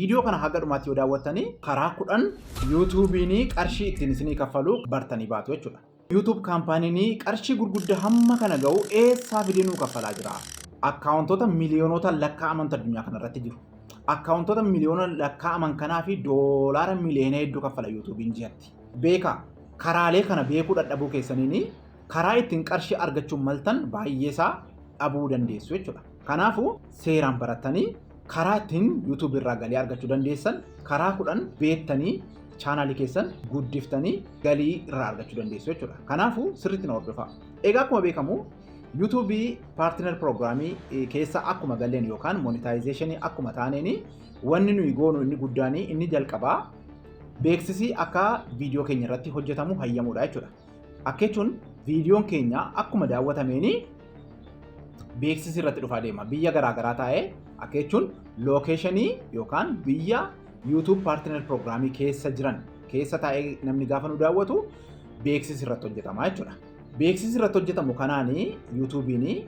Viidiyoo kana haga dhumaatti yoo daawwattanii, karaa 10 YouTubeiin qarshii ittiin isinii kaffalu bartanii baatu jechuudha. YouTube companyn qarshii gurguddaa hamma kana ga'u eessaa fidee nuu kaffalaa jira? Accountoota miliyoonota lakkaa'amantu addunyaa kanarratti jiru. Accountoota miliyoona lakkaa'aman kanaa fi doolaara miliyoona hedduu kaffala YouTubeiin ji'atti. Beekaa, karaalee kana beekuu dadhabuu keessaniin karaa ittiin qarshii argachuun maltan baay'eesaa dhabuu dandeessu jechuudha. Kanaafuu seeraan barattanii karaa ittiin YouTube irraa galii argachuu dandeessan karaa 10 beektanii channelii keessan guddiftanii galii irraa argachuu dandeessu jechuudha. Kanaafuu sirriitti na hordofaa. Egaa akkuma beekamu, YouTube Partner Programii keessa akkuma galleen yookaan monetizationii akkuma taaneen, wanni nuyi goonu inni guddaan, inni jalqabaa, beeksisi akka viidiyoo keenya irratti hojjetamu hayyamuudha jechuudha. Akka jechuun viidiyoon keenya akkuma daawwatameen beeksisi irratti dhufaa deema. Biyya garaagaraa taa'ee, akka jechuun locationii yookaan biyya YouTube Partner Programii keessa jiran keessa taa'ee namni gaafa nu daawwatu beeksisi irratti hojjetama jechuudha. Beeksisi irratti hojjetamu kanaan YouTubeiin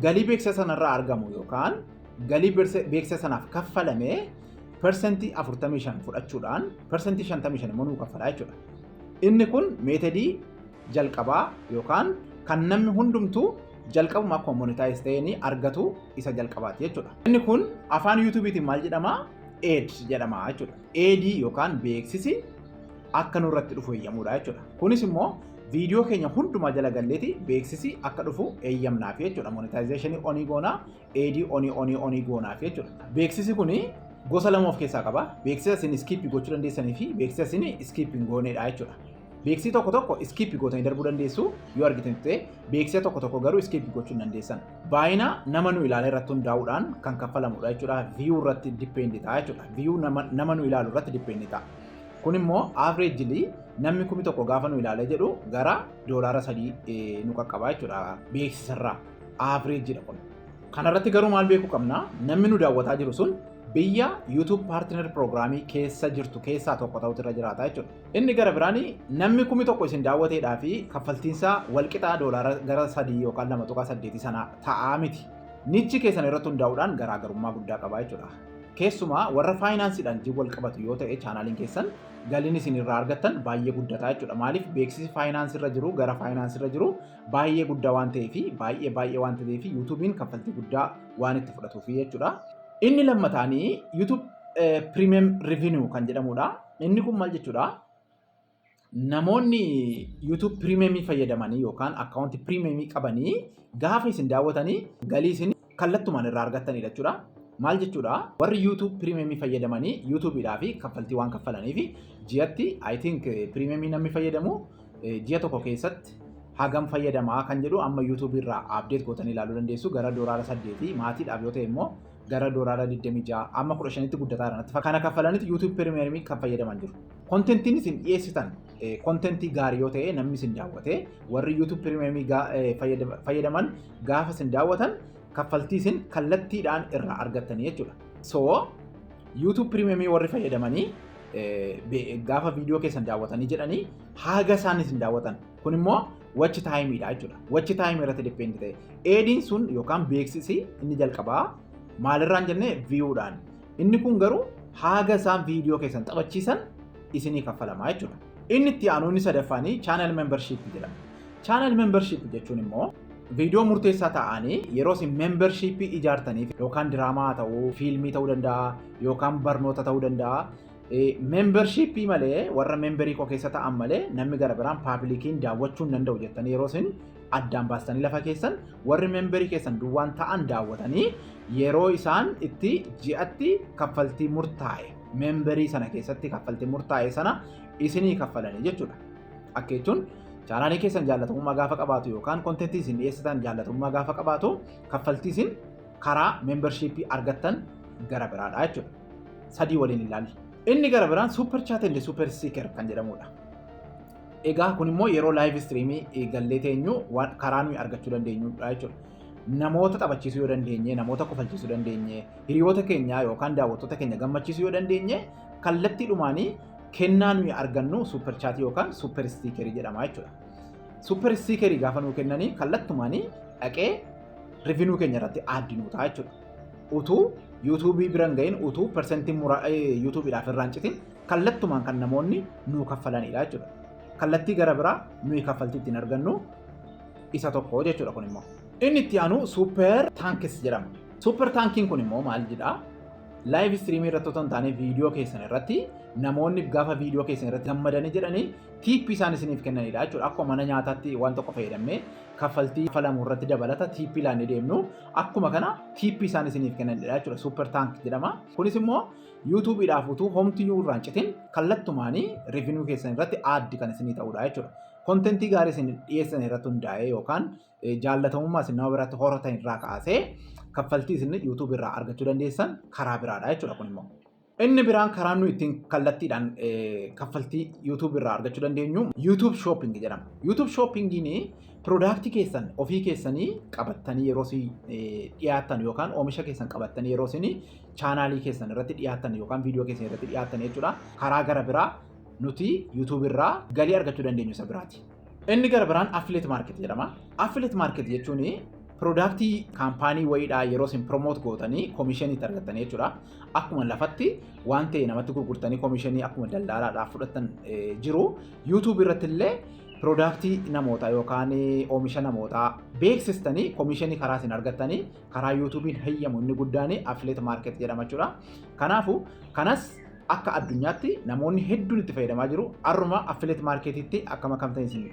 galii beeksisa sanarraa argamu yookaan galii beeksisa sanaaf kaffalame 45% fudhachuudhaan 55% immoo nuu kaffala jechuudha. Inni kun methodii jalqabaa yookaan kan namni hundumtuu jalqabuma akkuma monetize ta'een argatu isa jalqabaati jechuudha. Inni kun afaan YouTubeiitiin maal jedhama? Ad jedhama jechuudha. Adii yookaan beeksisi akka nurratti dhufu eeyyamuudha jechuudha. Kunis immoo viidiyoo keenya hundumaa jala galleeti beeksisi akka dhufu eeyyamnaaf jechuudha. Monetizationii onii goonaa, adii onii onii onii goonaaf jechuudha. Beeksisi kuni gosa lama of keessaa qaba. Beeksisa isin skip gochuu dandeessanii fi beeksisa isin skip hin goonedha jechuudha. Beeksisi tokko tokko skip gootanii darbuu dandeessu yoo argitan ta'e, beeksisa tokko tokko garuu skip gochuu hin dandeessan. Baay'ina nama nu ilaale irratti hundaa'uudhaan kan kaffalamudha jechuudha. View irratti depend ta'a jechuudha. View nama nu ilaalu irratti depend ta'a. Kun immoo averagely namni 1000 gaafa nu ilaalee jedhu gara $3 nu qaqqaba jechuudha beeksisarraa. Averageidha kun. Kanarratti garuu maal beekuu qabna? Namni nu daawwataa jiru sun biyya YouTube Partner Programii keessa jirtu keessaa tokko ta'utu irra jiraata jechuudha. Inni gara biraan, namni 1000 isin daawwateedhaa fi kaffaltiinsaa walqixaa doolaara gara 3 yookaan 2.8 sana ta'aa miti. Niche keessan irratti hundaa'uudhaan garaagarummaa guddaa qaba jechuudha. Keessumaa warra financeiidhaan wal qabatu yoo ta'e channeliin keessan, galiin isin irraa argattan baay'ee guddataa jechuudha. Maaliif? Beeksisi financeii irra jiru, gara financeii irra jiru baay'ee guddaa waan ta'eef, baay'ee baay'ee waan ta'eef, YouTubeiin kaffaltii guddaa waan itti fudhatuuf jechuudha. Inni lammataanii YouTube Premium Revenue kan jedhamudha. Inni kun maal jechuudha? Namoonni YouTube Premiumii fayyadamanii yookaan accountii Premiumii qabanii gaafa isin daawwatanii galii isin kallattumaan irraa argattanidha jechuudha. Maal jechuudha? Warri YouTube Premiumii fayyadamanii YouTubeidhaa fi kaffaltii waan kaffalaniif, ji'atti, I think, Premiumii namni fayyadamu ji'a tokko keessatti hagam fayyadamaa kan jedhu amma YouTube irraa update gootanii ilaaluu dandeessu. Gara $8, maatiidhaaf yoo ta'e immoo gara $26 amma 15tti guddataa jira natti. Kana kaffalanitti YouTube Premiumii kan fayyadaman jiru. Contentiin isin dhiyeessitan contentii gaarii yoo ta'e, namni isin daawwate, warri YouTube Premiumii fayyadaman gaafa isin daawwatan kaffaltii isin kallattiidhaan irraa argattanii jechuudha. So YouTube Premiumii warri fayyadamanii gaafa viidiyoo keessan daawwatanii jedhanii haga isaan isin daawwatan, kun immoo watch timeiidha jechuudha. Watch timeii irratti depend ta'e. Adiin sun yookaan beeksisi inni jalqabaa maalirraan jennee? Viewdhaan. Inni kun garuu haga isaan viidiyoo keessan taphachiisan isinii kaffalamaa jechuudha. Inni itti aanu, inni sadaffaanii, channel membership jedhama. Channel membership jechuun immoo viidiyoo murteessaa ta'anii yeroo isin membershipii ijaartaniif, yookaan diraamaa ta'uu, fiilmii ta'uu danda'a, yookaan barnoota ta'uu danda'a. Membershipii malee, warra memberii koo keessa ta'an malee namni gara biraan publiciin daawwachuu hin danda'u jettanii yeroo isin addaan baastanii lafa keessan, warri memberii keessan duwwaan ta'an daawwatanii yeroo isaan itti ji'atti kaffaltii murtaa'e, memberii sana keessatti kaffaltii murtaa'e sana isinii kaffalanii jechuudha. Akka jechuun channelii keessan jaallatamummaa gaafa qabaatu yookaan contentii isin dhiyeessitan jaallatamummaa gaafa qabaatu, kaffaltii isin karaa membershipii argattan gara biraadha jechuudha. Sadii waliin ilaalli. Inni gara biraan super chat and super sticker kan jedhamudha. Egaa kun immoo yeroo live streamii gallee teenyu karaa nuyi argachuu dandeenyudha jechuudha. Namoota taphachiisuu yoo dandeenye, namoota kofalchiisuu dandeenye, hiriyoota keenya yookaan daawwattoota keenya gammachiisuu yoo dandeenye, kallattii dhumaanii kennaa nuyi argannu super chatii yookaan super stickerii jedhama jechuudha. Super stickerii gaafa nuu kennanii kallattumaanii dhaqee revenue keenya irratti add nuu ta'a jechuudha. Utuu YouTubeii bira hin gahin, utuu persentiin YouTubeiidhaaf irraa hin citin, kallattumaan kan namoonni nuu kaffalanidha jechuudha. Kallattii gara biraa nuyi kaffaltii ittiin argannu isa tokko jechuudha kun immoo. Inni itti aanu Super Thanks jedhama. Super Thanksiin kun immoo maal jedhaa? Live streamii irratti otoo hin taane, viidiyoo keessan irratti namoonni gaafa viidiyoo keessan irratti gammadanii jedhanii tipii isaan isiniif kennanidha jechuudha. Akkuma mana nyaataatti waan tokko fayyadamnee kaffaltii kaffalamu irratti dabalata tipii laannee deemnu, akkuma kana tipii isaan isiniif kennanidha jechuudha. Super Thanks jedhama. Kunis immoo YouTubeiidhaaf utuu homtiyyuu irraa hin citin kallattumaanii revenue keessan irratti add kan isinii ta'udha jechuudha. Contentii gaarii isin dhiyeessan irratti hundaa'ee yookaan jaallatamummaa isin nama biratti horatan irraa kaasee kaffaltii isin YouTube irraa argachuu dandeessan karaa biraadha jechuudha kun immoo. Inni biraan karaan nuyi ittiin kallattiidhaan kaffaltii YouTube irraa argachuu dandeenyu YouTube Shopping jedhama. YouTube Shoppingiin productii keessan ofii keessanii qabattanii yeroo isin dhiyaattan yookaan oomisha keessan qabattanii yeroo isin channelii keessan irratti dhiyaattan yookaan viidiyoo keessan irratti dhiyaattan jechuudha. Karaa gara biraa nuti YouTube irraa galii argachuu dandeenyu isa biraati. Inni gara biraan affiliate market jedhama. Affiliate market jechuun productii company wayiidhaa yeroo isin promote gootanii commissionii itti argattanii jechuudha. Akkuma lafatti waan ta'e namatti gurgurtanii commissionii akkuma dallaalaadhaaf fudhattan jiru. YouTube irratti illee productii namootaa yookaan oomisha namootaa beeksistanii commissionii karaa isin argattanii karaa YouTubeiin hayyamu inni guddaan affiliate market jedhama jechuudha. Kanaafuu kanas akka addunyaatti namoonni hedduun itti fayyadamaa jiru. Har'uma affiliate marketitti akkam akkamtan isin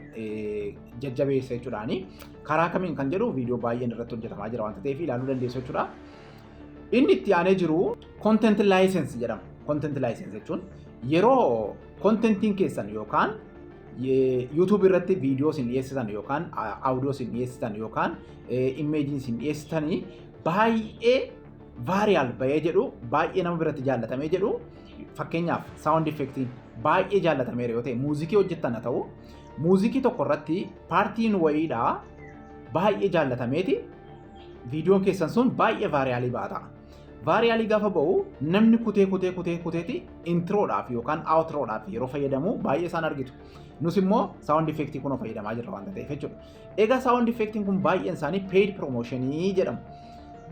jajjabeessa jechuudhaani. Karaa kamiin kan jedhu viidiyoo baay'een irratti hojjetamaa jira waanta ta'eef ilaaluu dandeessu jechuudha. Inni itti aanee jiru content license jedhama. Content license jechuun yeroo contentiin keessan yookaan YouTube irratti viidiyoo isin dhiyeessitan yookaan audio isin dhiyeessitan yookaan imageii isin dhiyeessitanii baay'ee viral bahee jedhu, baay'ee nama biratti jaallatamee jedhu, fakkeenyaaf sound effectiin baay'ee jaallatameera yoo ta'e, musicii hojjettan haa ta'u, musicii tokko irratti partiin wayiidhaa baay'ee jaallatameeti viidiyoon keessan sun baay'ee viralii baata. Viralii gaafa ba'u namni kutee kutee kutee kuteeti introdhaaf yookaan outrodhaaf yeroo fayyadamu baay'ee isaan argitu. Nus immoo sound effectii kun fayyadamaa jirra waanta ta'eef jechuudha. Egaa sound effectiin kun baay'een isaanii paid promotionii jedhamu.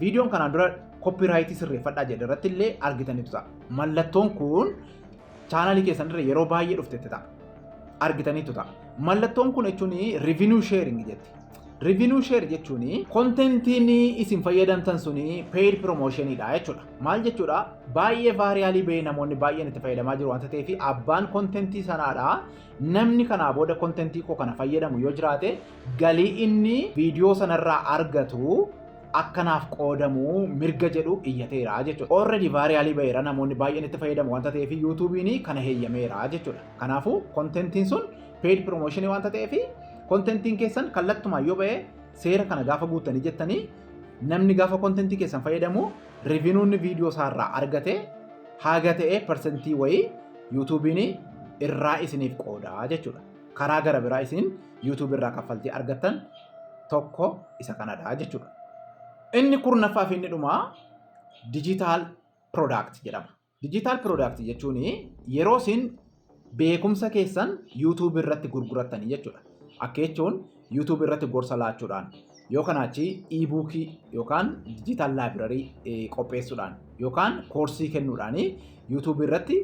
Viidiyoon kanaan dura copyrightii sirreeffadhaa jedhe irratti illee argitanitu ta'a. Mallattoon kun channelii keessan irra yeroo baay'ee dhuftetti ta'a. Argitanitu ta'a. Mallattoon kun jechuun revenue sharing jetti. Revenue share jechuun contentiin isin fayyadamtan suni paid promotionidha jechuudha. Maal jechuudha? Baay'ee viralii bahee namoonni baay'een itti fayyadamaa jiru waanta ta'eef, abbaan contentii sanaadha. Namni kanaa booda contentii koo kana fayyadamu yoo jiraate, galii inni viidiyoo sanarraa argatu akkanaaf qoodamuu mirga jedhu iyyateera jechuudha. Already viralii baheera, namoonni baay'een itti fayyadamu waanta ta'eef YouTubeiin kana heeyyameera jechuudha. Kanaafuu contentiin sun paid promotionii waanta ta'eef, contentiin keessan kallattumaan yoo ba'e, seera kana gaafa guuttanii jettanii, namni gaafa contentii keessan fayyadamu revenueun viidiyoo isaarraa argate haga ta'e percentii wayii YouTubeiin irraa isiniif qoodaa jechuudha. Karaa gara biraa isin YouTube irraa kaffaltii argattan tokko isa kanadha jechuudha. Inni 10ffaa fi inni dhumaa digital product jedhama. Digital product jechuun yeroo isin beekumsa keessan YouTube irratti gurgurattanii jechuudha. Akka jechuun YouTube irratti gorsa laachuudhaan, yoo kanaachi e-bookii yookaan digital library qopheessuudhaan yookaan coursii kennuudhaan YouTube irratti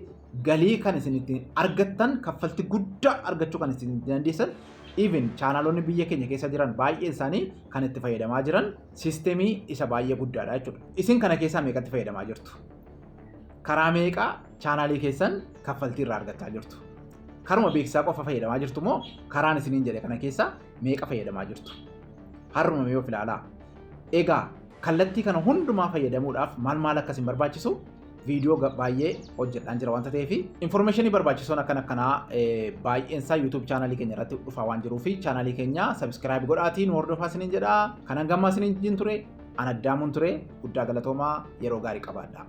galii kan isin ittiin argattan, kaffaltii guddaa argachuu kan isin dandeessan, even channelonni biyya keenya keessa jiran baay'een isaanii kan itti fayyadamaa jiran systemii isa baay'ee guddaadha jechuudha. Isin kana keessaa meeqatti fayyadamaa jirtu? Karaa meeqaa channelii keessan kaffaltii irraa argachaa jirtu? Karuma beeksisaa qofa fayyadamaa jirtu moo karaan isiniin jedhe kana keessa meeqa fayyadamaa jirtu? Har'uma mee of ilaalaa. Egaa kallattii kana hundumaa fayyadamuudhaaf maal maal akkasiin barbaachisu viidiyoo baay'ee hojjedhaan jira waanta ta'eef, informationii barbaachisoon akkan akkanaa baay'een isaa YouTube channelii keenya irratti dhufaa waan jiruuf, channelii keenya subscribe godhaatii nu hordofaa isiniin jedha. Kanan gammaa isiniin ture, an Addaamuun ture. Guddaa galatoomaa, yeroo gaarii qabaadhaa.